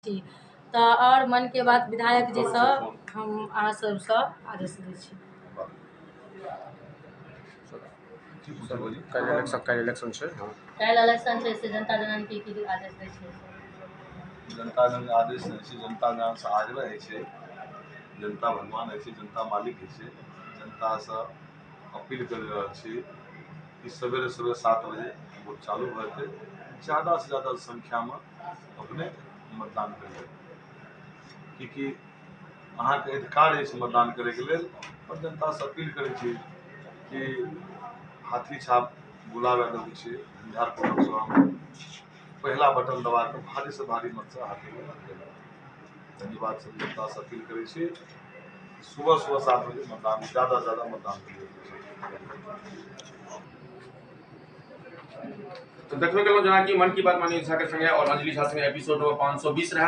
छी। तऽ आओर मनके बात विधायक जीसँ हम अहाँ सबसँ आदेश दै छी। काल्हि इलेक्शन, काल्हि इलेक्शन छै। हँ, काल्हि इलेक्शन छै, से जनता जन की की आदेश दै छै? जनता जन आदेश होइ छै, जनता जनसँ आग्रह होइ छै। जनता भगवान होइ छै, जनता मालिक होइ छै। जनतासँ अपील करि रहल छी कि सवेरे सवेरे 7 बजे वोट चालू भऽ जेतै। ज्यादासँ ज्यादा संख्यामे अपने मतदान करबै, किएकि अहाँके अधिकार अछि मतदान करैके लेल। आओर जनतासँ अपील करै छी कि हाथी छाप गुलाब यादवके छियै। झंझारपुर लोकसभामे पहिला बटन दबा कऽ भारीसँ भारी मतसँ हाथीके देबै। धन्यवाद। सब जनतासँ अपील करै छी, सुबह सुबह 7 बजे मतदान, ज्यादा से ज्यादा मतदान करियै। तऽ देखबे केलहुँ जेनाकि मन की बात माननीय झा के संगे आओर अंजलि झा संगे एपिसोड नंबर 520 रहै।